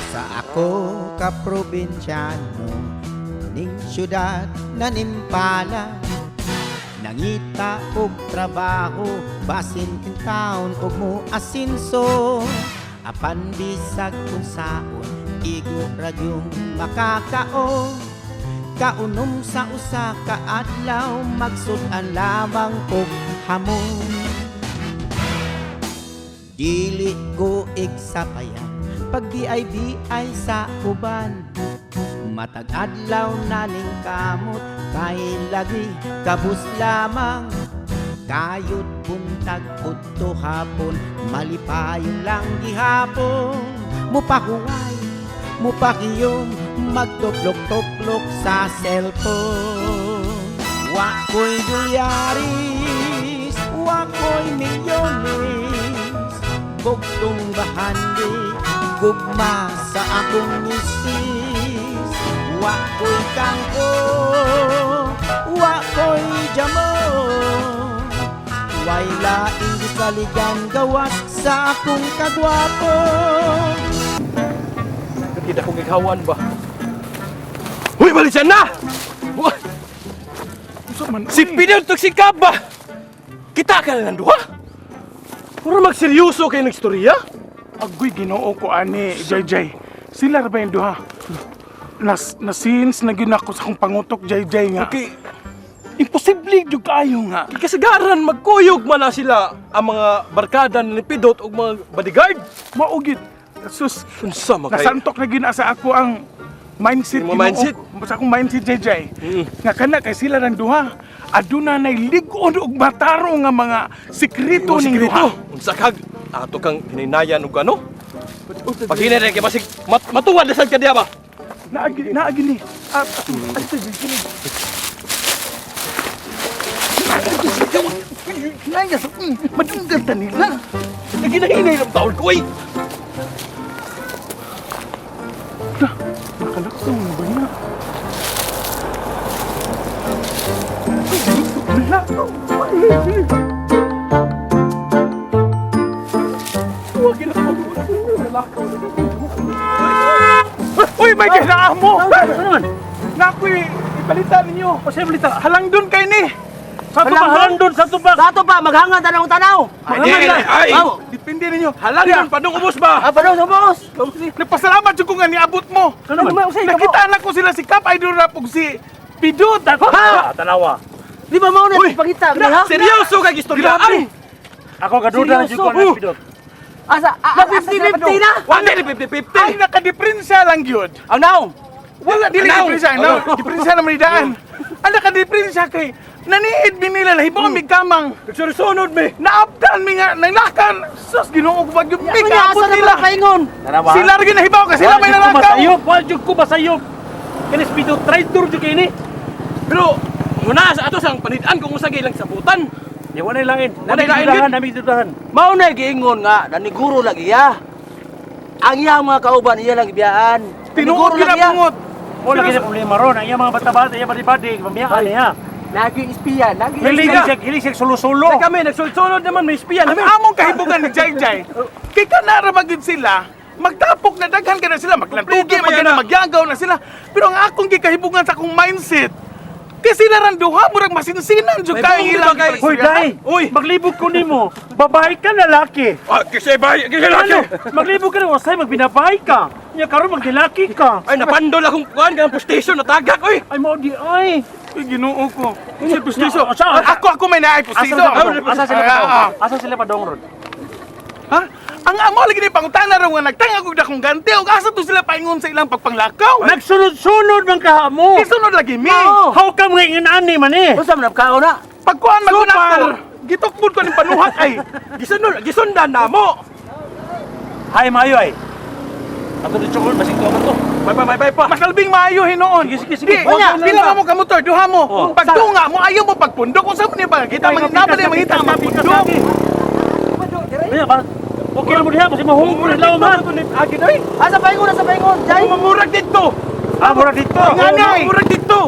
Sa ako ka probinsyano ning syudad na nimpala, nangita og trabaho basin in town og mo asinso, apan bisag unsaon igo ra gyung makakaon. Kaunom sa usa ka adlaw, magsud-an lamang og hamon. Dili ko igsapayan pag BIBI sa uban. Matag adlaw na ning kamot kay lagi kabus lamang. Kayod buntag udto hapon, malipayon lang gihapon. Mupahuway, mupakiyom, magtuplok-tuplok sa cellphone. Wa ko'y dolyaris, wa ko'y milyones, bugtong bahandi, gugma sa akong misis. Wa ko'y kangko, wa ko'y jamo, way laing gisaligan gawas sa akong kagwapo. Kita kong gikawan ba? Uy, balisan na! Wah, Unsa man? si Pidel sikap ba? Kita ka na ng duha? Puro magseryoso kayo ng istorya? Agoy, Ginoo ko ani, Jay Jay. Sila ra ba yung duha? Nas nasins na gyud ako sa akong pangutok, Jay Jay, nga. Okay, Imposible jud kaayo nga. kasagaran magkuyog man na sila ang mga barkada ni Pidot o mga bodyguard. Mao gyud. Sus, Unsa man kayo? nasantok na gyud na sa ako ang mindset, Yung Ginoo mindset? ko. Sa akong mindset, Jay Jay. Nga kana kay sila rang duha. Aduna nay lig-on og mataro nga mga sikreto Mga ning sikreto. duha. Unsa kag ato kang hininayan og ano? Paghinay kay basig matuwad na sad ka diha ba? Naagi naagi ni. Ah, ah, ah, Naya sa madunggan ta nila. Naginahinay ng taon ko eh. Dah, nakalaksaw na ba niya? Nalakaw. Uy, may kinaa mo! Ano naman? Nakoy, ibalita ninyo. O siya balita. Halang dun kay ni. Sa to pa, halang doon, sa to pa. Sa ato pa, maghangad tanong tanaw. Ay, di, ay, Aw, Depende ninyo. halang doon padung ubos ba? ah, padong sa boss. Nagpasalamat jud ko nga niabot mo. Ano naman? Nakita na ko sila si Kap Idol Rap ug si Pidot. Ha? Tanawa. Di ba mao na pangita ni ha? Seryoso kag istorya? Grabe. Ay, Ako kaduda na jud ko Seryoso? na pidot. Asa, na 50-50 na. wala ni 50-50. Ay, nakadiprensya lang yun. Ang naong. Wala, dili Anaw. diferensya. No, diferensya naman ni daan. Ang nakadiprensya kay naniid mi nila, nahibo kami kamang. Nagsunod me. Naabdan mi nga, nanakan. Sus, Ginoo ko pag yung Unya, asa abot na nila. ba paingon? Tanawa. Sila rin nahibaw kasi sila may Wa jud ko nanakaw. masayop, wa jud ko masayop. Kani si pidot traitor jud kini. Pero muna sa ato sang panid-an kung unsa ilang sabutan. Di wala lain. Wala lain, Nami nami dudahan. Mao na giingon nga naniguro lagi ya. Ang iyang mga kauban iya lang gibiyaan. Tinuod Naniguro yun lagi ang ya. bungot. Wala kini problema ron. Ang iyang mga bata-bata, iyang badi-badi, pamiyaan niya. Lagi espiya, lagi Hilig Liga. siya, hilig siya solo-solo. Kay kami nagsulod naman may espiya Ang namin. among kahibugan ni Jai Jai, kay kanara magid sila, magtapok na daghan ka na sila, maglantugi, Kompleto pa magana, yan na. magyagaw na sila. Pero ang akong gikahibugan sa akong mindset, kay sila ran duha, murag masinsinan jud May kay buong ilang diba kay- Hoy, dai. Uy. Maglibog ko nimo. Babae ka lalaki. Ah, kasi bay, kasi laki. Ano? Maglibog ka nimo, say magbinabay ka. Nya karon magdilaki ka. Ay napandol akong kuan kanang postation natagak oy. Ay mao di ay. Uy, Ginoo ko. Kasi pustiso. Nya, asa- Ako, ako may naay Asa pustiso. sila padong? Asa sila Ah, padong? ah. Asa sila padong ron? Ha? Ang amo lagi ni pangutana raw nga nagtangag og dakong ganti og asa to sila paingon sa ilang pagpanglakaw. Nagsunod-sunod man kaha mo. Isunod lagi mi. Oo. How come nga ingon ani man eh? Unsa man kaon na? Pagkuan man ko Super. nako. Gitukbod ko ning panuhat ay. Gisunod, gisundan na mo. Hay maayo ay. Ato di chukol basig to to. Bay bay bay bay pa. Masalbing maayo hinuon. Sige, sige, sige. Di, Unya, pila ka mo ka motor, duha mo. Oh. Pagtunga mo ayaw mo pagpundok unsa man ni pagkita man nabali mangita ang pundok. Unya ba? Okay ra mo diha kasi mahungol na man. Agi oy. Asa paingon, asa paingon? Jai. Mamurag didto. Ah, mura dito. Nganay. Murag dito.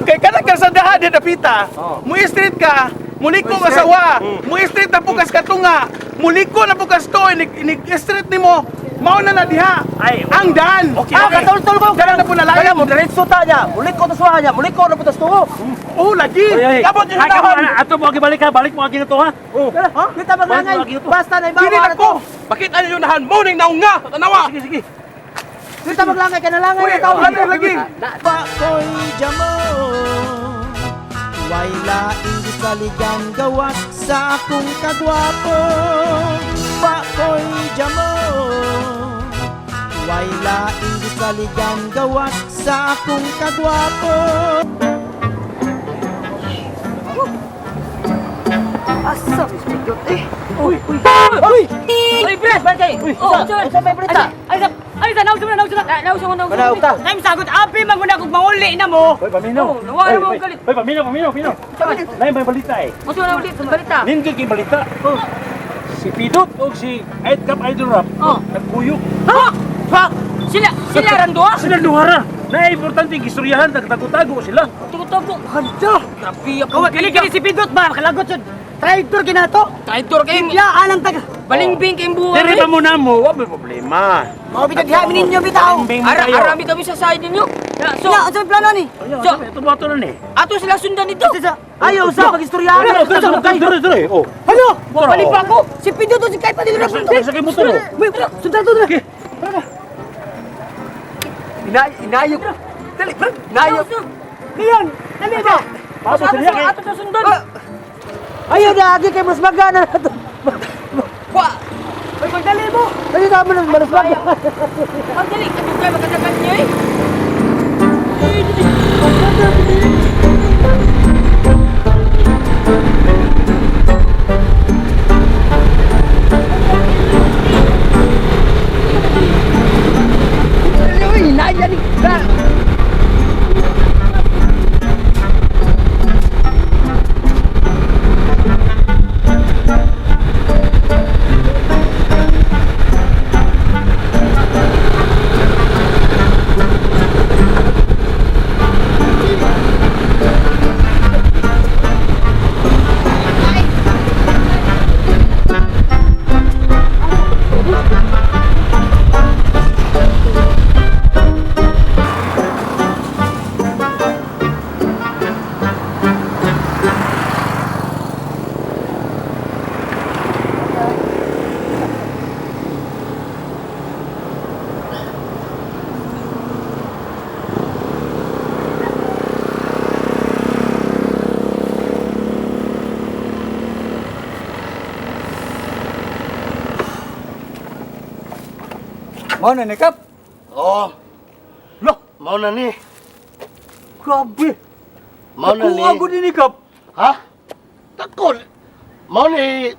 Kay kanang kalsadahan di dapita. Mo street ka, muliko ka sawa, mo street na pukas katunga, muliko na pukas to, inig, inig street nimo. Mao na na diha. Ay, ang daan. Okay, Ah, okay. katultol ko. Daan na po na Kaya layo. mo diretso ta niya. Mulik ko tas niya, mulik ko na putas tuo. Oh, lagi. Abot yung Ay, kamo, daan. ana, ato mo agi balik ha, balik mo agi na to ha. Oh. Ha? Kita maglangay. Balik mo, lagi ito. Basta na Dili ibawa na ko. Bakit ano yung nahan? Mo ning naong nga! Tanawa! Sige, sige. Kita maglangay ka na langay Uy, na tao. lagi lagi. Ba ko'y jamo. Way laing gisaligan gawas sa akong kagwapo. Ba ko'y jamo. Way laing gisaligan gawas sa akong kagwapo. Asa mis pindot eh. Uy, uy. Uy. Uy, pre! Bantay. Oh, Unsa may balita? Ay, ay, ay, naog sa naog sa naog sa naog Manaog ta. Time sagot api man gud akong manguli na mo. Hoy, paminaw. Oh, nawa Hoy, mo hoy, galit. Hoy, paminaw, paminaw, paminaw. Lain may balita eh. Unsa na ulit balita? Nindot kay balita. Si Pidot o si Ed Cap Idol Rap. Oh. Nagkuyog. Ha? Ha? Sila sila ran duha? Sila duhara. Na importante ang istoryahan, nagtago-tago sila. Tugo-tugo. Handa. Grabe ako. Kawa kini kini si Pindot ba kalagot jud. Traitor kinato. Traitor kay Ya alang taga. Balingbing kay buwa. Dere pa mo na mo, wa may problema. Mao bitag diha ninyo bitaw. Bing Ara kayo. arami kami sa side ninyo. Ya, so Ya, unsa may plano ni? So, Ito ba ito na ni? ato sila sundan dito. Ayaw sa pagistoryahan. Dere, dere, dere, dere, dere. Oh. Ano? Balik pa ako. Si Pindot o si Kai pa dili ra. Sa kay motor. oh. Wait, sundan to dre. Ina inayok. Dali, bro. Inayok. Ngayon, dali ba? Paso Ato sila sila kay. ato sila sundan. Ayaw na agi kay mas magana na to. Wa. Uy, magdali mo. Dali na mo mas magana. Magdali kadugay magkatagan niyo eh. Uy, inaya ni. Mao na ni Kap. Oo. Lo, Mao na ni. grabe. Mao na ni. Nakuha ko ni Kap. Ha? Takol. Mao ni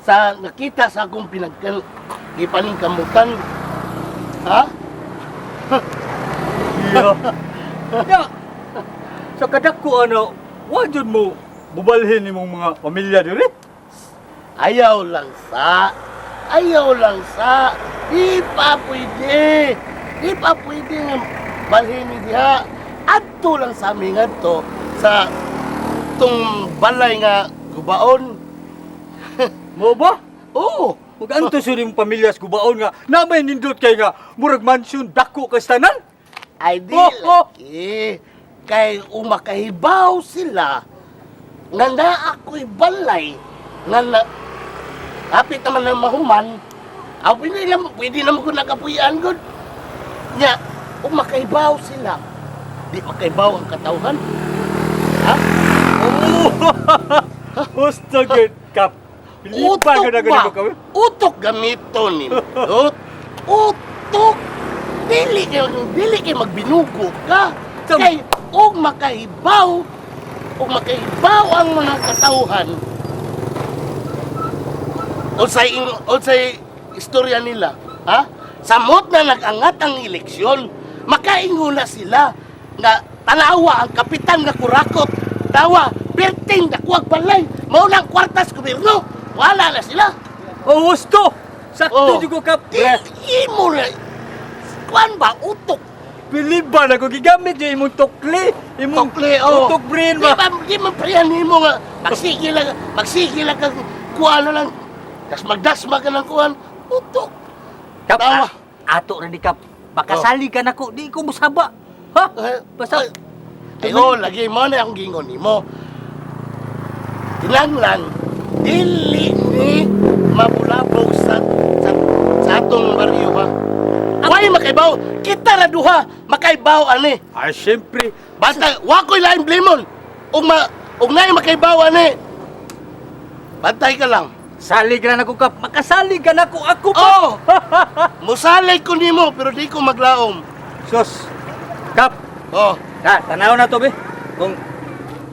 sa nakita sa akong pinagkan gipaningkamutan. Ha? Ya. Sa kadako ano, wa jud mo bubalhin nimong mga pamilya diri. Ayaw lang sa. Ayaw lang sa. Di pa pwede. Di pa pwede nga balhin ni diha. Adto lang sa aming adto sa tong balay nga gubaon. Mo ba? Oo. Maganto sa imong pamilya sa gubaon nga na may nindot kay nga murag mansion dako kay tanan. Ay di Oh, oh. lagi. Kay umakahibaw sila nga na ako'y balay nga na hapit naman na mahuman. Aw, pwede naman, pwede naman ko nakapuyan gud. Nya, umakahibaw sila. Di makahibaw ang katawhan. Ha? Oh. Husto gyud Kap. Pilipa ka na ba? ganito kami. Utok gamito ni Dot. Utok. Dili kay dili kay magbinugo ka. Kay og makahibaw, og makahibaw ang mga katawhan. Unsay unsay istorya nila, ha? Samot na nag-angat ang eleksyon, makaingon na sila nga tanawa ang kapitan nga kurakot, tawa perting dakuag balay, mao nang kwartas gobyerno, wala na sila. Oh, husto. Sakto Oh. jud ko Kap. Di, imo na. Kuan ba utok? Believe ba na ko gigamit niya imong tukli, imong Tukli, oh. utok brain Di ba? ba, di man prehan nimo nga magsige lang kag kuan na lang. Tas magdasma ka ng kuan, utok. Kap, Tawa. ato ra ni Kap. Makasali ka nako, di ko musaba. Ha? Eh, Basta ay, oh, lagi mo na akong gingon nimo. Kinahanglan dili ni mabulabog sa atong baryo ba. Why makaibaw? Kita ra duha makaibaw ani. Ay, siyempre. Basta wa ko'y laing blimon. Ug ma ug naay makaibaw ani. Bantay ka lang. Salig ra nako, Kap. Makasalig ka nako ako pa. Oh! Musalay ko nimo pero di ko maglaom. Sus. Kap, Oh. na, tanaw na to be. Kung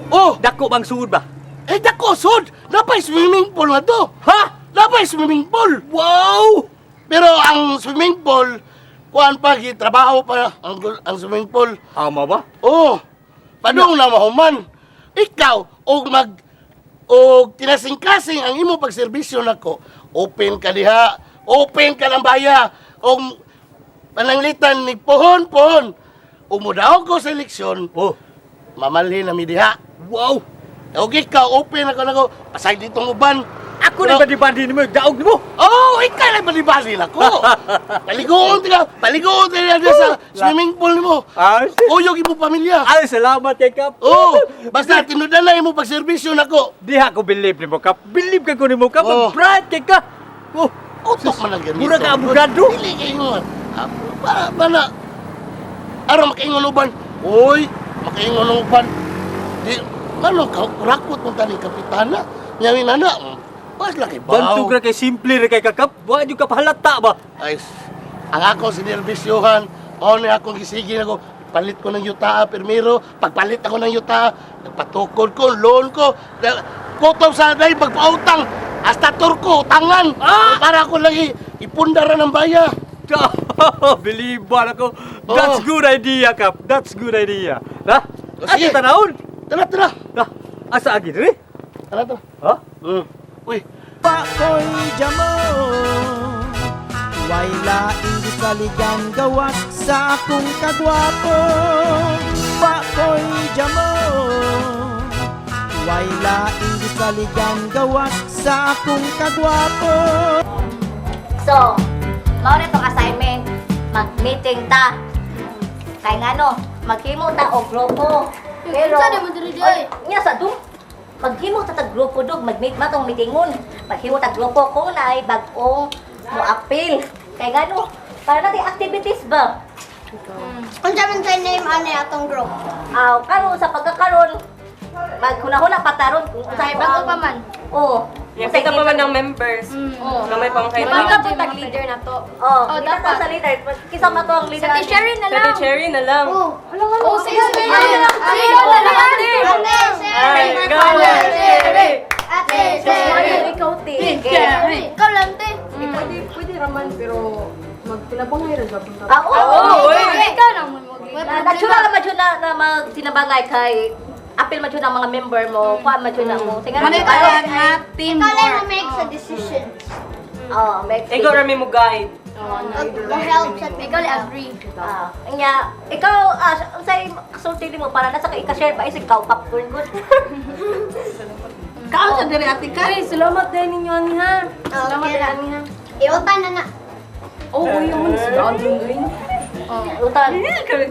Oh, dako bang sugod ba? eh dako sud. Napay swimming pool na to. Ha? Napay swimming pool. Wow! Pero ang swimming pool, kuan pa trabaho pa ang swimming pool. Ama ba? Oh. Padung na mahuman. Ikaw og mag og kinasing-kasing ang imo pagserbisyo nako. Open ka diha. Open ka ng baya. Og pananglitan ni pohon pohon. Umudaog ko sa eleksyon, Oh. mamalhin na mi diha. Wow! Og ikaw open ako nako, pasay ditong uban. Ako na badi-badi nimo, daog nimo. Oh, ikaw lang balibali nako. Paliguon tika diha sa swimming pool nimo. Ay, Uyog imo pamilya. ay, salamat kay Kap. Oh, basta tinudan na imo pagserbisyo nako. Diha ko believe nimo, Kap. Believe ka ko nimo, Kap. Oh. Ang bright kay ka. Oh, Utok man ang ganito. Mura ka abogado. Dili kay ingon. Ah, Para ba na aron makaingon uban. Uy, makaingon uban. Di ano ka rakot mo tani kapitana. Nya nana. Pas laki ba? Bantog ra kay simple ra kay ka, Kap. Wa jud ka pahalata ba? Ay, ang ako sinervisyohan, mao ni akong gisigi ako, palit ko ng yuta, pirmiro, pagpalit ako ng yuta, nagpatukod ko, loan ko, kutob sa day, magpautang, hasta turko, utangan, para ako lagi ipundara ng baya. Believe ba ako? That's Oh. good idea, Kap. That's good idea. Ha? Oh, sige. Asa tanawon? Tara, tara. Ha? Asa agi diri? Tara, tara. Ha? Uy, Pakoy jamo. Way laing gisaligan gawas sa akong kagwapo. Pakoy jamo. Way laing gisaligan gawas sa akong kagwapo. So, mao na tong assignment. Mag-meeting ta. Kay ngano, maghimo ta og grupo. Pero Unsa di mo diri, Joy? Oy, Nya sa dum. Maghimo ta tag grupo dog, mag-meet ma tong meetingon. Maghimo ta grupo kung naay bag-ong mo-appeal. Kay ngano, para natin activities ba? Unsa man tay name ani atong group? Aw, karon sa pagkakaron, maghuna-huna pa taron kung unsay Kay bago pa man. Oo. Yung kita pa man ng members. Oo. Gamay pa man kayo. Kita po tag leader na to. Oh, Oh, kita ta dapat. sa leader. Kisa man to ang leader. Sa teacher na Sa lang. Cherry na lang. Oh, oh, sige, sige. Ate, ate, Ay, go! Ate, Ate, Sherry. Ikaw, te. Ikaw lang, te. Pwede, pwede raman, pero magtinabangay ra gapon ta. Ah, oo. Oo, oy. Ikaw lang mo Na, natural naman yun na, na magtinabangay kay apil man yun ang mga member mo, kuha man yun ang mo. Tingnan Ano mo, ikaw Ikaw lang mo make sa decisions. Oh, make Ikaw rami mo guide. Mo help sa Ikaw lang agree. Ah, nya, ikaw, unsay kasulti nimo para nasa ka ika-share ba isig kaw popcorn good. Kaon sa diri ate ka. Ay, salamat din ninyo, ani ha. Salamat din ani ha. Iutan na na. Oo, oh, yung mga sa din. Utan.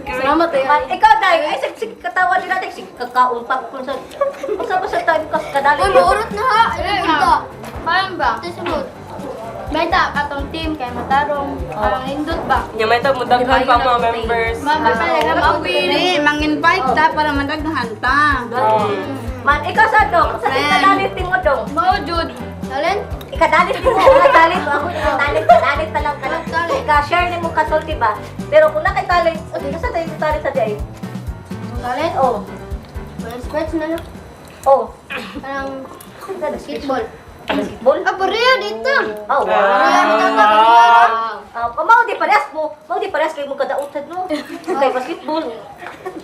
Salamat eh. Man, ikaw dai, ay sig sig katawa din natin sig kakaon popcorn sa unsa ba sa time kas kadali. Uy, maurot na ha. Ay, Paano ba? Ito sunod. May ta atong team kay matarong ang indot ba? Nya may tag mo daghan pa mga members. Mama pa lang mawin. mang-invite ta para mandaghan ta. Man, ikaw sa dong, sa ikadalit mo dong. Mao jud. Talent? Ikadalit mo, ikadalit ako, ikadalit, kadalit na lang ka. Ika-share nimo kasulti ba? Pero kung nakitalit, okay, kasi tayo talent sa di ay. Talent? Oh. Well, scratch na lang. Oh, Parang basketball. basketball. Ah, pareho dito. Oh, wow. Pareho dito. Pareho. Ah, mao di parehas mo. Mao di parehas kay mo kadautan no. Kay basketball.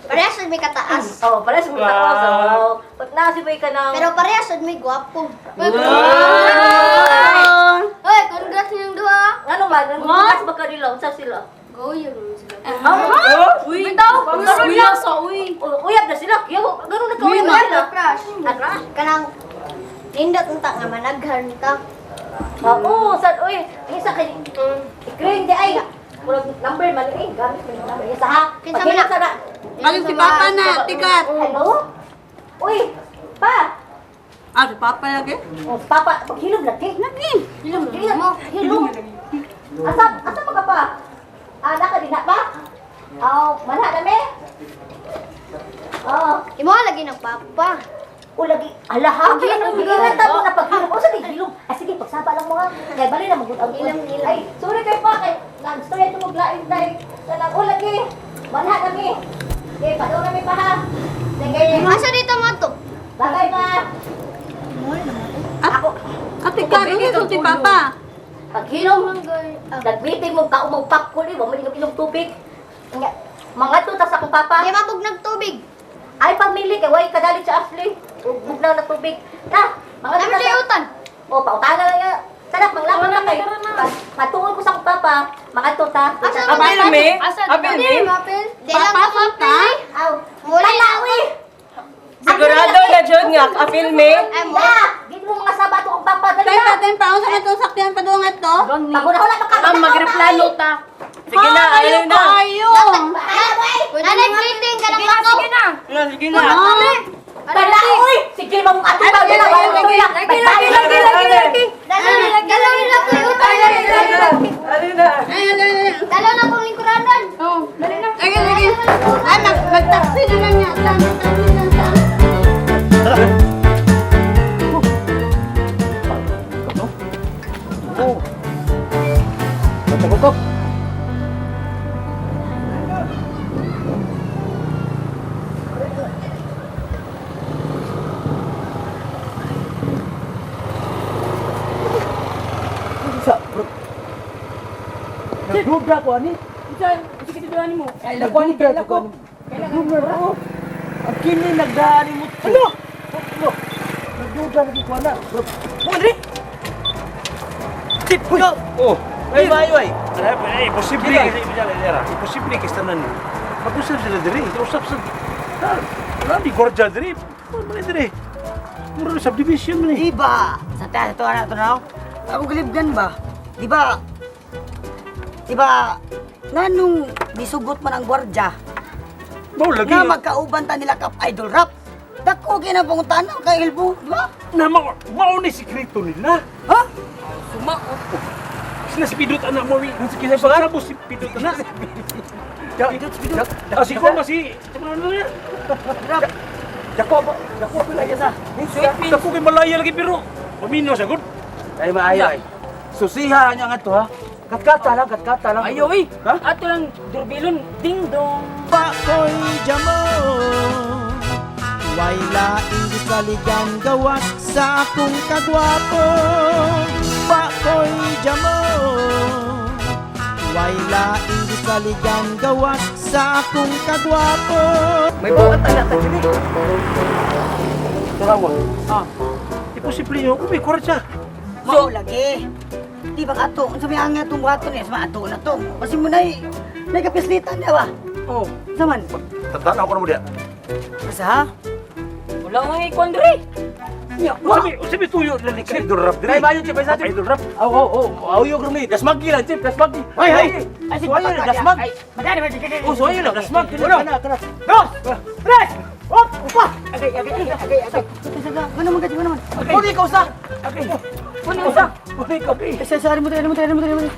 Parehas sad may kataas. Oh, parehas mo taas. Oh, pag nasibay ka ng Pero parehas sad may gwapo. Hoy, congrats ninyong duha. Ngano man, congrats ba kanila? Unsa sila? Go yun sila. Ah, Uy, Bitaw, karon uy, lang. sa uy. Uyab na sila. Kaya ganun na Uy, kauyab na sila. crush. Ah, crush. Kanang nindot unta nga managhan ta. Oo, sad uy. Ang isa kay ikring di ay. Murag number man eh, gamit man yung number. Isa ha. Kinsa man Paghilom sa na. Kaling si Papa na, tikat. Hello? Uy, pa. Ah, si Papa lagi? Oh, papa, paghilom lagi. Lagi. Hilom, hilom. Hilom. Asa, asa pa ka pa? Ah, naka din na ba? Aw, mana na me? Oh, Imo lagi ng papa. o lagi, ala ha, Paghilom, hilom ta mo na paghilom. O sa hilom. Ah, sige, pagsaba lang mo ha. Kay bali na magud ang Hilom, hilom. Ay, sorry kay pa kay nagstorya ito maglain dai. Kanang o lagi. Mana na mi. Okay, padaw na mi pa ha. Sige. Asa dito mo to? Bye-bye pa. Ako, Ate Kat, ano si Papa? paghilom. Nag-meeting mo ka umong pakul, eh, wa man inom-inom tubig. Nga, mga to sa akong papa. Di mabog nagtubig. Ay pamili kay way kadalit sa Ashley. Ug bugnaw na tubig. Na, mga Dami to di utan. O pautana na nga. Sarap manglapot na kay. Patuon ko sa akong papa, mga to ta. Asa Apil me? Asa Apil me? Apil. Di lang ka mapil. Aw. Muli Tala na uy. Sigurado na jud nga apil me. Ay mo. Na, di mo mga saba to akong papa dali Tayo pa, na. tayo pa. Unsa man itong sakyan padungat to? Paguna-hula pa ka. Ang magreplano ta. Sige na, Ayo ayaw na. kayo. Nanay greeting ka ng ako. Sige na. Sige na. Tala uy. Sige mo ato pa Lagi, lagi, lagi, lagi, lagi, lagi, lagi. Dalaw na ko utan. Ano na? Ay, ay, ay, ay. Dalaw na kong lingkuranan. Lagi, lagi. Ay, mag-taxi na lang yata. Mag-taxi na lang. Matagukop. Sa bro. Nagdubra ko ani. Sige, sige, mo. Ay, nagdubra ko. Nagdubra ko. Ang kini nagdaan mo. Ano? Ano? Nagdubra lagi ko ana. Mo diri. Chip, go. Oh, Ay, maayo ay. Eh, imposible kasi imposible kasi tanan. Mag-usap sila diri, usap sa wala di gwardiya diri. Wala diri. Mura subdivision man eh. Di ba? Sa ta to ana to na. Ako galibgan ba? Di ba? Di ba? Nganong gisugot man ang gwardya Mao lagi. nga magkauban ta nila kap idol rap. Dako kay na pangutana kay Elbo, di ba? Na mao mao ni sikreto nila. Ha? Suma. Sila si Pidot anak mo. Sige sa pangarap si Pidot anak. Ah, si Koma si ano na? Jacob, Jacob lagi sa. Dako kay Malaya lagi pero paminaw sa good. Ay maayo ay. Susiha niya nga to ha. Katkata lang, katkata lang. Ayo uy. Ha? Ato lang durbilon ding dong. Pakoy jamo. Way laing gisaligan gawas sa akong kagwapo. Pakoy jamo. Way laing gisaligan gawas sa akong kagwapo. May buhat anak ta diri. Tarawa. Ah. Imposible yun. Umi, kwartya. Mao lagi. Di ba ato, unsa may angay atong buhaton niya, sa ato na to. Kasi mo nay nay kapislitan niya ba? Oh, Sa man? Tandaan ako na mo diya. Asa ha? wala nga ikon diri. Nya, wa. Usabi, usabi tuyo lang ni Idol Rap diri. Ay maayo chip, ay sa chip. Idol Rap. Aw aw aw, aw yo grumi. Dasmag lang chip, dasmag. Ay ay. Ay, sige, Suwayo lang, dasmag. Ay, madali, madali. Oh, suwayo lang, dasmag. Kana, kana. Dos! Tres! Op! Upa! Agay, agay, agay, agay, agay. Ano man gadi, ano man. Puli ikaw sa. Okay. Kuno usa. Puli ikaw. Ay, sa mo mo mo mo mo.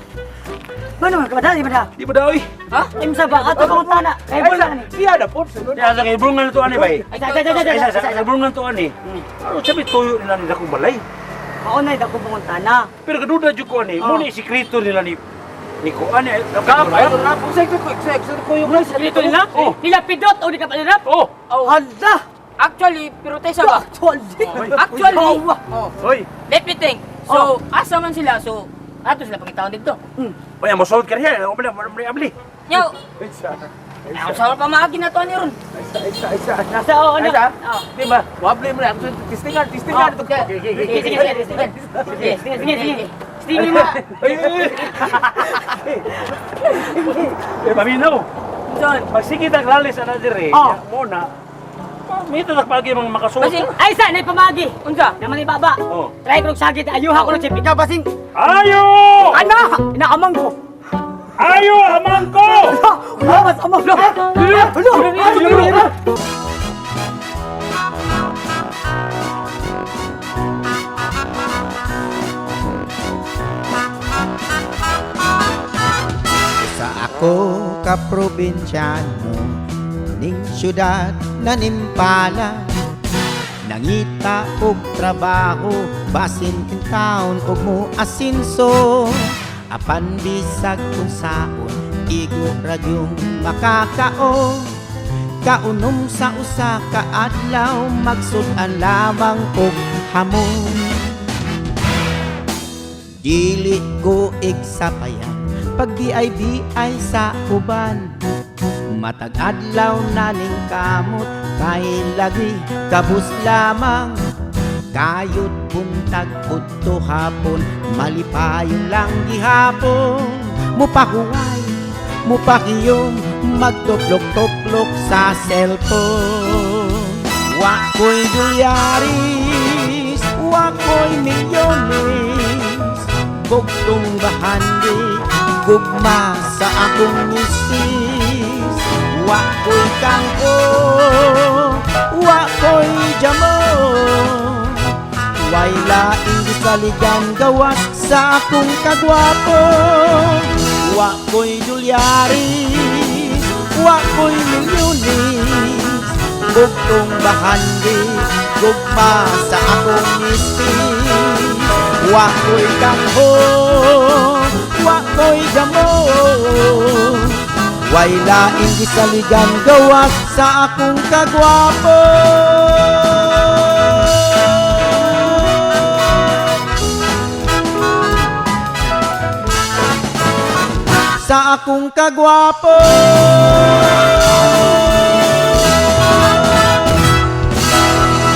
Ano man, kabadali ba na? Di ba daw eh? Ha? Ay, sa ba ato pangutana. Kay Ay, bola ni. Siya na po, sunod. Kaya sa kay Brungan to ani bay. Ay, ay, ay, ay, ay, Sa sa kay Brungan to ani. Ano sabi tuyo nila nila kong balay. Mao na dako pangutana. Pero kaduda jud ko ani, mo ni sikreto nila ni ni ko ani. Kap, Idol Rap. Unsay ko, unsay ko yung Dito nila? Oh. Nila pidot o di ka rap? Oh. Hala! Actually, pero tesa ba? Actually. Actually, Awa. Hoy. let me think. So, asa man sila? So, ato sila pangitaon dito. Oy, mo solve ka niya. Mo na mo na abli. Nyaw. Ako sa pa maagi na to ni ron. Isa, isa, isa. Nasa oo Ay, na. sa? Di ba? Wabli mo na. Testingan, testingan. Sige, sige, sige, sige. Sige, sige, sige. Stingin mo. Eh, paminaw. Son. Magsige tag lalis ana diri. Oh. Mo na. May tatak pagi mga makasuot. Basing, ay sa, nay pamagi. Unsa? Naman ibaba. Oh. Try ko sakit, ayuha ko chip. Ikaw basing Ayo! ana, inaamang ko. Ayo amang ko! Wala mas amang. Hulo, hulo, hulo. Sa ako ka probinsyano ning syudad na nimpala, nangita og trabaho basin in town og mo asinso, apan bisag unsaon igo ra gyung makakaon. Kaunom sa usa ka adlaw, magsud-an lamang og hamon. Dili ko igsapayan pag BIBI sa uban. Matag adlaw na ning kamot kay lagi kabus lamang. Kayot buntag udto hapon, malipayon lang gihapon. Mupahuway, mupakiyom, magtuplok-tuplok sa cellphone. Wa ko'y dolyaris, wa ko'y milyones, bugtong bahandi, gugma sa akong misis. Wa ko'y kangko, wa ko'y jamon, way laing gisaligan gawas sa akong kagwapo. Wa ko'y dolyaris, wa ko'y milyones, bugtong bahandi, gugma sa akong misis. Wa ko'y kangho, wa ko'y gamon, way laing gisaligan gawas sa akong kagwapo. Sa akong kagwapo.